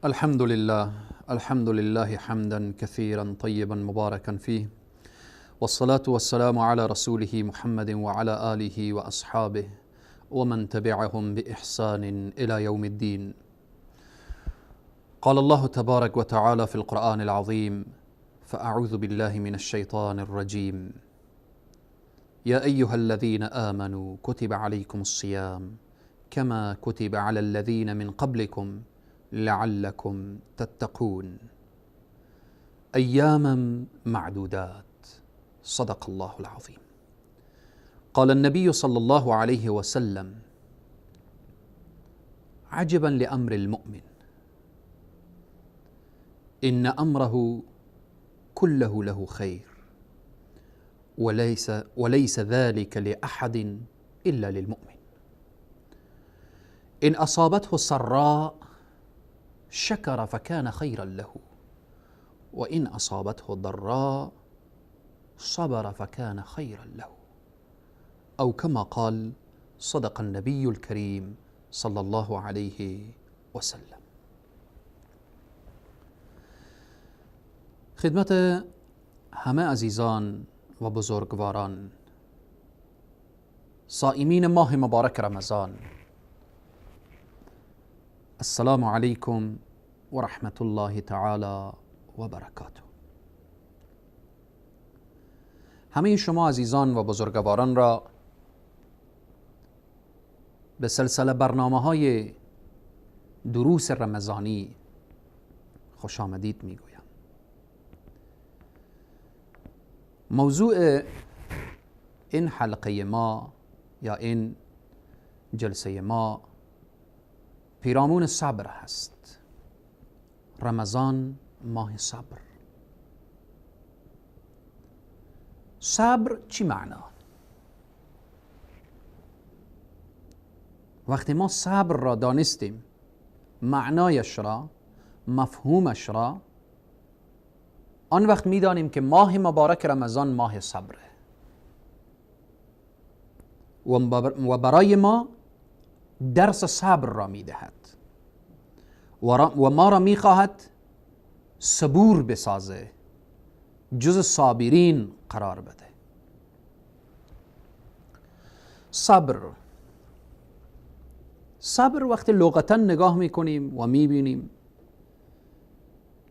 الحمد لله، الحمد لله حمدا كثيرا طيبا مباركا فيه، والصلاة والسلام على رسوله محمد وعلى آله وأصحابه ومن تبعهم بإحسان إلى يوم الدين. قال الله تبارك وتعالى في القرآن العظيم: فأعوذ بالله من الشيطان الرجيم، يا أيها الذين آمنوا كتب عليكم الصيام كما كتب على الذين من قبلكم لعلكم تتقون، أياما معدودات. صدق الله العظيم. قال النبي صلى الله عليه وسلم: عجبا لأمر المؤمن، إن أمره كله له خير، وليس ذلك لأحد إلا للمؤمن. إن أصابته سراء شكر فكان خيرا له، وإن أصابته ضراء صبر فكان خيرا له، أو كما قال صدق النبي الكريم صلى الله عليه وسلم. خدمت همه عزیزان و بزرگواران، صائمین ماه مبارک رمضان، السلام علیکم و رحمت الله تعالی و برکاته. همه شما عزیزان و بزرگواران را به سلسله برنامه های دروس رمضانی خوش آمدید میگویم. موضوع این حلقه ما یا این جلسه ما پیرامون صبر هست. رمضان ماه صبر. صبر چی معنا؟ وقتی ما صبر را دانستیم، معنایش را، مفهومش را، آن وقت میدانیم که ماه مبارک رمضان ماه صبره و برای ما درس صبر را میدهد و ما را میخواهد صبور بسازه، جز صابرین قرار بده. صبر وقتی لغتا نگاه میکنیم و میبینیم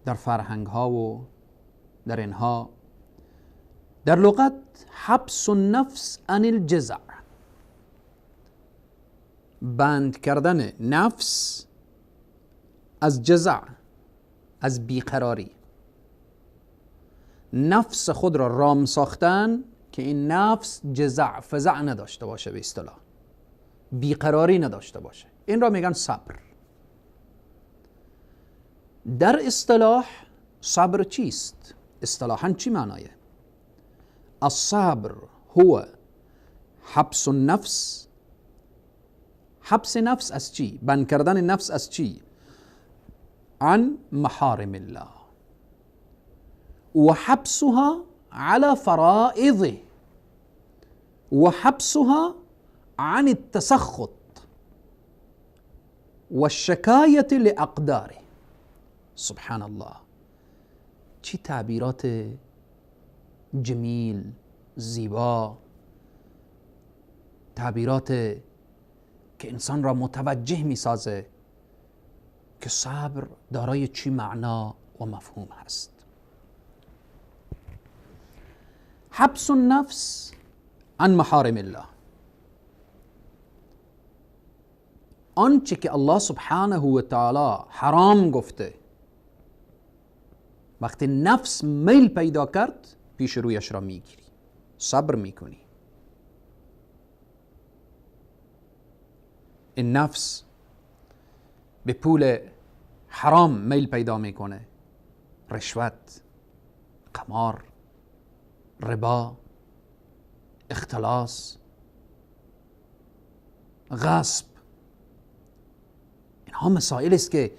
در فرهنگ ها و در اینها، در لغت حبس النفس عن الجزع، بند کردن نفس از جزع، از بیقراری، نفس خود را رام ساختن که این نفس جزع فزع نداشته باشه، به اصطلاح بیقراری نداشته باشه، این را میگن صبر. در اصطلاح صبر چیست؟ اصطلاحاً چی معنایه؟ الصبر هو حبس النفس. حبس نفس از چی؟ بند کردن نفس از چی؟ عن محارم الله و حبسها على فرائضه و حبسها عن التسخط والشکایة لأقداره. سبحان الله، چی تعبیرات جمیل، زیبا، تعبیرات که انسان را متوجه می سازه که صبر دارای چی معنا و مفهوم هست. حبس النفس عن محارم الله، آنچه که الله سبحانه و تعالی حرام گفته، وقتی نفس میل پیدا کرد پیش رویش را میگیری، صبر میکنی. این نفس به پول حرام میل پیدا میکنه، رشوت، قمار، ربا، اختلاس، غصب، اینها مسائل است که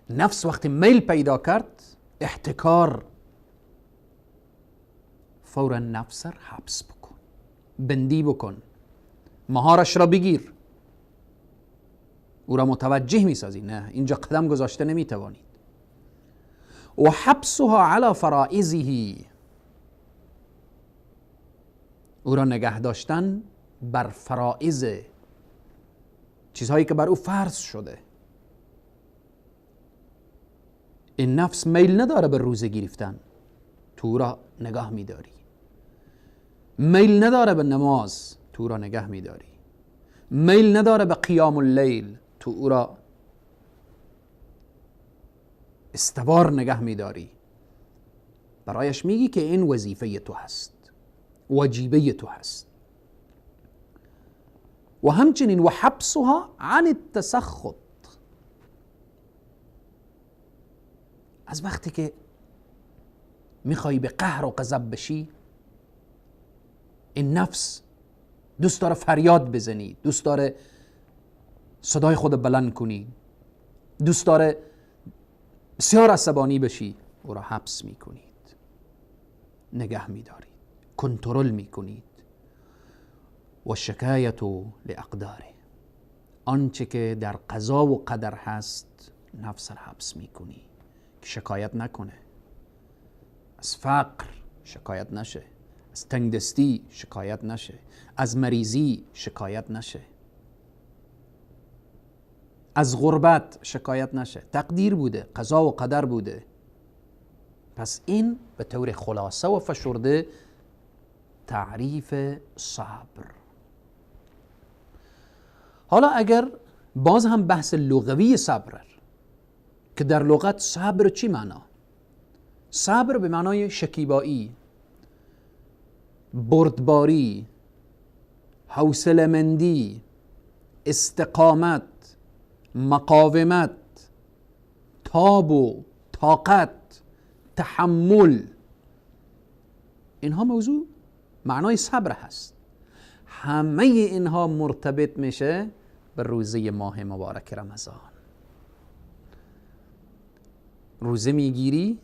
نفس وقتی میل پیدا کرد، احتکار، فورا نفس را حبس بکن، بندی بکن، مهارش را بگیر، او را متوجه میسازی، نه اینجا قدم گذاشته نمیتوانید. و حبسها علی فرائضه، او را نگه داشتن بر فرائض، چیزهایی که بر او فرض شده. این نفس میل نداره به روزه گرفتن، تو را نگاه میداری. میل نداره به نماز، تو را نگه میداری. میل نداره به قیام اللیل، تو او را استوار نگه میداری. برایش میگی که این وظیفه تو هست، واجبه تو هست. و همچنین و حبسها عن التسخط، از وقتی که میخوای به قهر و غضب بشی، این نفس دوست داره فریاد بزنی، دوست داره صدای خود بلند کنی، دوست داره بسیار عصبانی بشی، او را حبس میکنید، نگه میدارید، کنترل میکنید. و شکایت لاقداره، آنچه که در قضا و قدر هست نفس را حبس میکنی که شکایت نکنه، از فقر شکایت نشه، از تنگدستی شکایت نشه، از مریضی شکایت نشه، از غربت شکایت نشه. تقدیر بوده، قضا و قدر بوده. پس این به طور خلاصه و فشرده تعریف صبر. حالا اگر باز هم بحث لغوی صبر، که در لغت صبر چی معنا؟ صبر به معنای شکیبایی، بردباری، حوصله‌مندی، استقامت، مقاومت، تاب و طاقت، تحمل، اینها موضوع معنای صبر هست. همه اینها مرتبط میشه به روزه ماه مبارک رمضان. روزه میگیری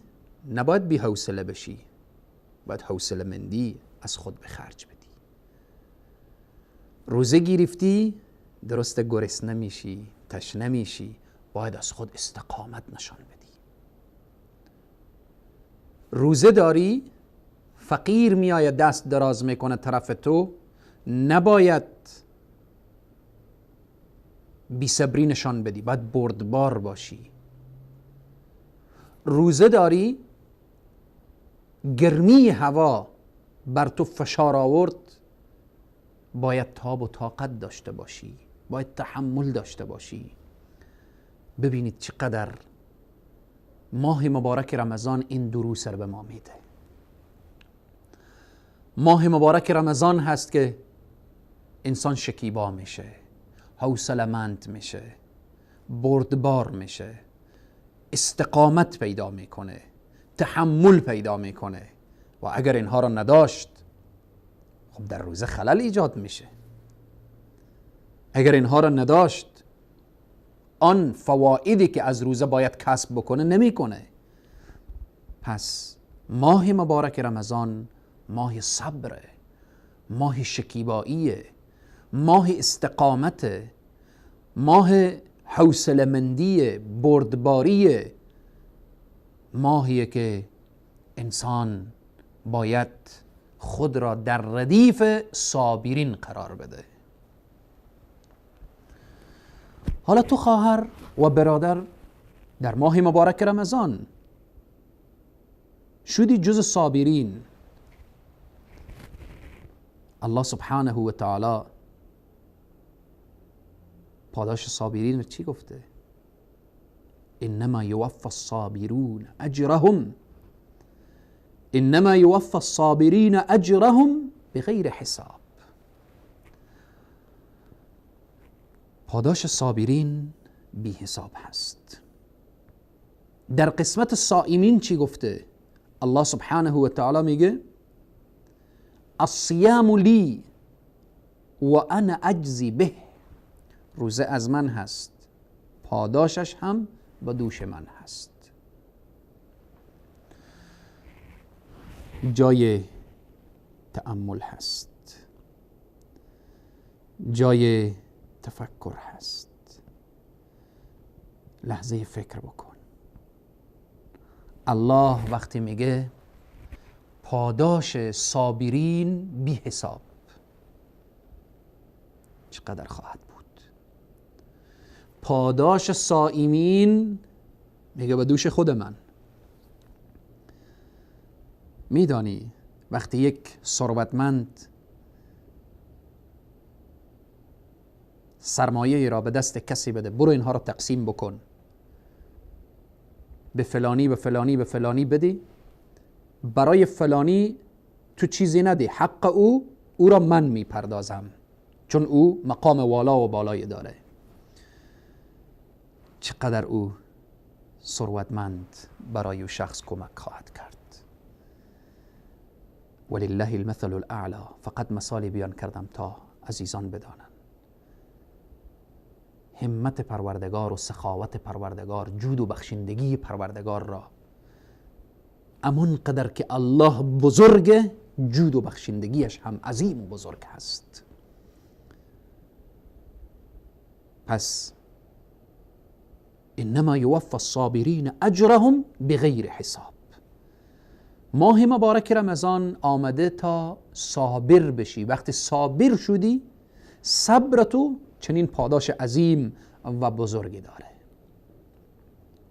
نباید بی حوصله بشی، باید حوصله مندی از خود به خرج بدی. روزه گرفتی درست گرسنه میشی، تشنه میشی، باید از خود استقامت نشان بدی. روزه داری، فقیر میآید دست دراز میکنه طرف تو، نباید بی‌صبری نشان بدی، باید بردبار باشی. روزه داری، گرمی هوا بر تو فشار آورد، باید تاب و طاقت داشته باشی، باید تحمل داشته باشی. ببینید چقدر ماه مبارک رمضان این دروس رو به ما میده. ماه مبارک رمضان هست که انسان شکیبا میشه، حوصله‌مند میشه، بردبار میشه، استقامت پیدا میکنه، تحمل پیدا میکنه. و اگر اینها را نداشت، خب در روزه خلل ایجاد میشه. اگر اینها را نداشت، آن فوایدی که از روزه باید کسب بکنه نمیکنه. پس ماه مبارک رمضان ماه صبره، ماه شکیباییه، ماه استقامته، ماه حوصله‌مندیه، بردباریه، ماهیه که انسان باید خود را در ردیف صابرین قرار بده. حالا تو خواهر و برادر در ماه مبارک رمضان شدی جز صابرین. الله سبحانه و تعالی پاداش صابرین چی گفته؟ انما یوفى الصابرون اجرهم، انما یوفى الصابرین اجرهم بغیر حساب. پاداش صابرین بی حساب هست. در قسمت صائمین چی گفته؟ الله سبحانه و تعالی میگه الصیام لی و انا اجزی به، روزه از من هست، پاداشش هم با دوش من هست. جای تأمل هست، جای تفکر هست. لحظه فکر بکن. الله وقتی میگه پاداش صابرین بی حساب، چقدر خواهد بود؟ پاداش صائمین میگه به دوش خود من. میدانی وقتی یک ثروتمند سرمایه را به دست کسی بده، برو اینها را تقسیم بکن، به فلانی به فلانی به فلانی بدی، برای فلانی تو چیزی ندی، حق او را من میپردازم، چون او مقام والا و بالای داره. چقدر او ثروتمند برای او شخص کمک خواهد کرد. ولله المثل الاعلی. فقط مثالی بیان کردم تا عزیزان بدانند همت پروردگار و سخاوت پروردگار، جود و بخشندگی پروردگار را، امان قدر که الله بزرگ، جود و بخشندگیش هم عظیم و بزرگ هست. پس انما یوفى الصابرین اجرهم بغیر حساب. ماه مبارک رمضان آمده تا صابر بشی. وقتی صابر شدی، صبر تو چنین پاداش عظیم و بزرگی داره.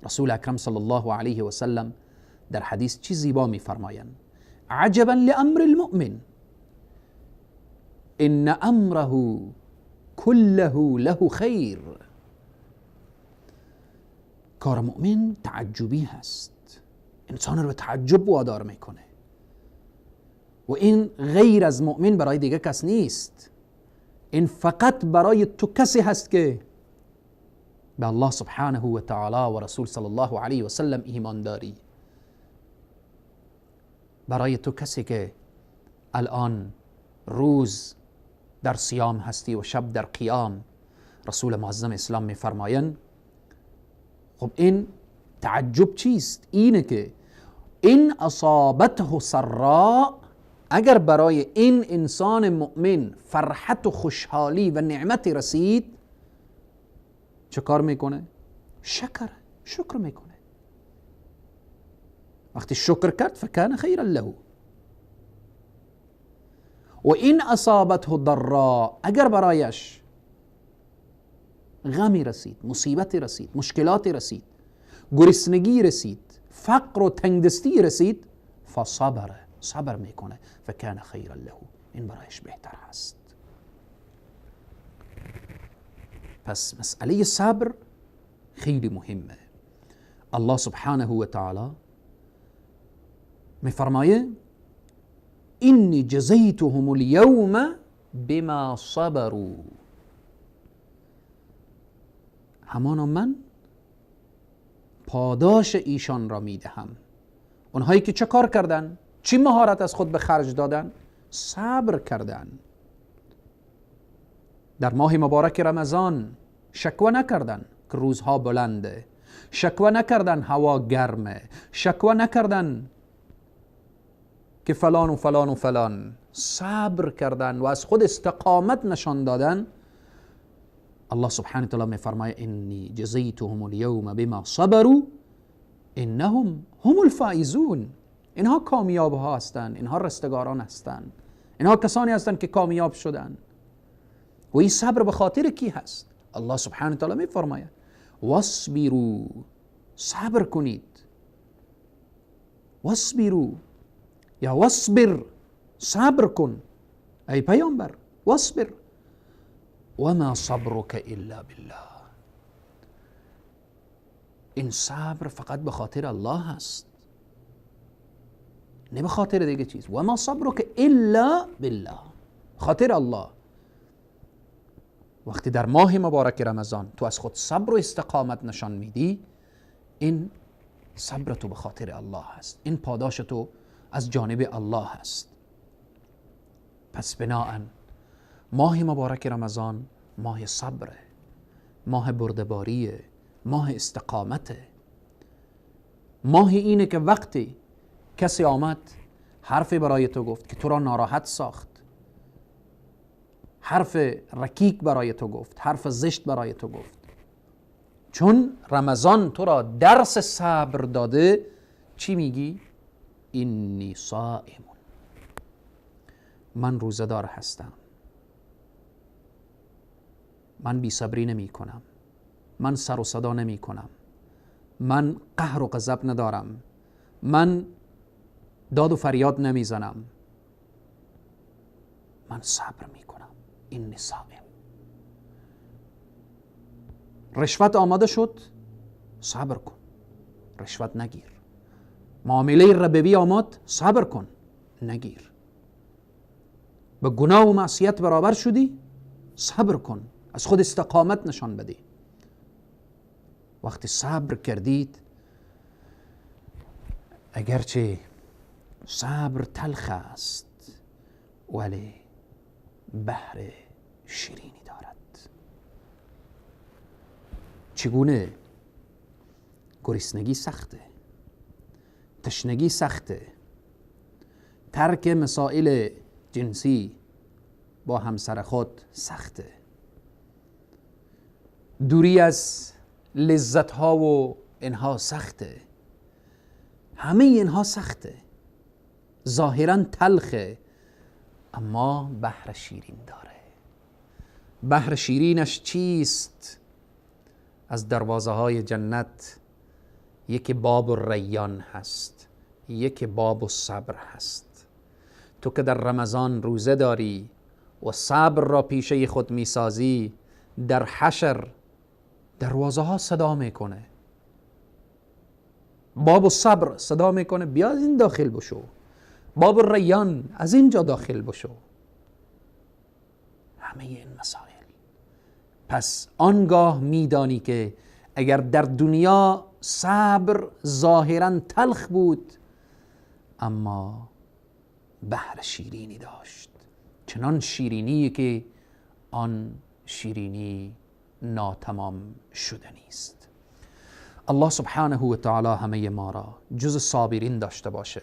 رسول اکرم صلی الله علیه و سلم در حدیث چی زیبا میفرمایند: عجبا لامر المؤمن ان امره كله له خیر. کار مؤمن تعجبی هست، انسان رو به تعجب وادار میکنه و این غیر از مؤمن برای دیگه کس نیست. این فقط برای تو کسی هست که به الله سبحانه و تعالی و رسول صلی الله علیه و سلم ایمان داری. برای تو کسی که الان روز در صیام هستی و شب در قیام، رسول معظم اسلام میفرمایند خب این تعجب چیست؟ اینه که این اصابته سراء، اگر برای این انسان مؤمن فرحت و خوشحالی و نعمت رسید، چه کار میکنه؟ شکر میکنه. وقتی شکر کرد فکان خیرا له. و این اصابته ضراء، اگر برایش غمی رسید، مصیبتی رسید، مشکلاتی رسید، گرسنگی رسید، فقر و تنگدستی رسید، فصبر، صبر میکنه، فکان خیرا له، این برایش بهتر هست. پس مسئله صبر خیلی مهمه. الله سبحانه و تعالی میفرمایه انی جزیتهم اليوم بما صبروا، همانا من پاداش ایشان را میدهم. اونهایی که چه کار کردن؟ چی مهارت از خود به خرج دادن؟ صبر کردن. در ماه مبارک رمضان شکوه نکردن که روزها بلنده، شکوه نکردن هوا گرمه، شکوه نکردن که فلان و فلان و فلان. صبر کردن و از خود استقامت نشان دادن. الله سبحانه و تعالی میفرماید انی جزیتهم اليوم بما صبروا انهم هم الفائزون. اینها کامیاب ها هستند، اینها رستگاران هستند، اینها کسانی هستند که کامیاب شدند. و این صبر به خاطر کی هست؟ الله سبحانه و تعالی میفرماید واصبروا، صبر کنید. واصبروا یا واصبر، صبر کن ای پیامبر، واصبر وما صبرك الا بالله. این صبر فقط به خاطر الله هست، نه به خاطر دیگه چیز. وما صبرك الا بالله، خاطر الله. وقتی در ماه مبارک رمضان تو از خود صبر و استقامت نشان میدی، این صبر تو به خاطر الله هست، این پاداش تو از جانب الله هست. پس بناءً ماه مبارک رمضان ماه صبره، ماه بردباریه، ماه استقامته، ماه اینه که وقتی کسی آمد حرفی برای تو گفت که تو را ناراحت ساخت، حرف رکیک برای تو گفت، حرف زشت برای تو گفت، چون رمضان تو را درس صبر داده، چی میگی؟ انی صائم، من روزه‌دار هستم، من بی‌صبری نمی کنم، من سر و صدا نمی کنم، من قهر و غضب ندارم، من داد و فریاد نمیزنم، من صبر می کنم. انی صائم. رشوت آماده شد، صبر کن، رشوت نگیر. معامله ربوی آمد، صبر کن، نگیر. به گناه و معصیت برابر شدی، صبر کن، از خود استقامت نشان بده. وقتی صبر کردید، اگرچه صبر تلخ است ولی بهر شیرینی دارد. چگونه؟ گرسنگی سخته، تشنگی سخته، ترک مسائل جنسی با همسر خود سخته، دوری از لذت ها و اینها سخته، همه اینها سخته، ظاهرا تلخه، اما بحر شیرین داره. بحر شیرینش چیست؟ از دروازه های جنت یکی باب الریان هست، یکی باب الصبر هست. تو که در رمضان روزه داری و صبر را پیشه خود میسازی، در حشر دروازه ها صدا میکنه، باب الصبر صدا میکنه بیا از این داخل بشو، باب الریان از اینجا داخل بشو. همه این مسائل. پس آنگاه میدانی که اگر در دنیا صبر ظاهرا تلخ بود، اما بحر شیرینی داشت، چنان شیرینی که آن شیرینی ناتمام شده نیست. الله سبحانه و تعالی همه ما را جز صابرین داشته باشه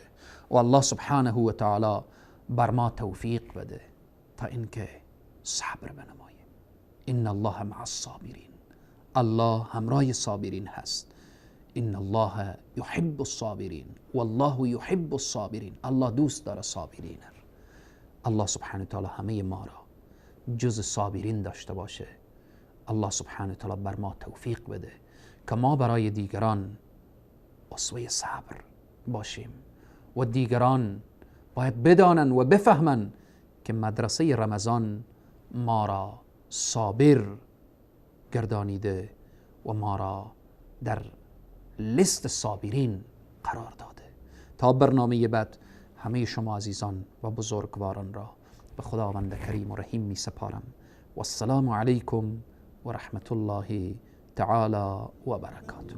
و الله سبحانه و تعالی بر ما توفیق بده تا اینکه صبر بنماییم. ان الله مع الصابرین، الله همراه صابرین هست. ان الله یحب الصابرین والله یحب الصابرین، الله دوست داره صابرین. الله سبحانه و تعالی همه ما را جز صابرین داشته باشه. الله سبحانه و تعالی بر ما توفیق بده که ما برای دیگران اسوه صبر باشیم و دیگران باید بدانن و بفهمن که مدرسه رمضان ما را صابر گردانیده و ما را در لیست صابرین قرار داده. تا برنامه بعد همه شما عزیزان و بزرگواران را به خداوند کریم و رحیم می سپارم. و السلام علیکم و رحمت الله تعالی و برکاته.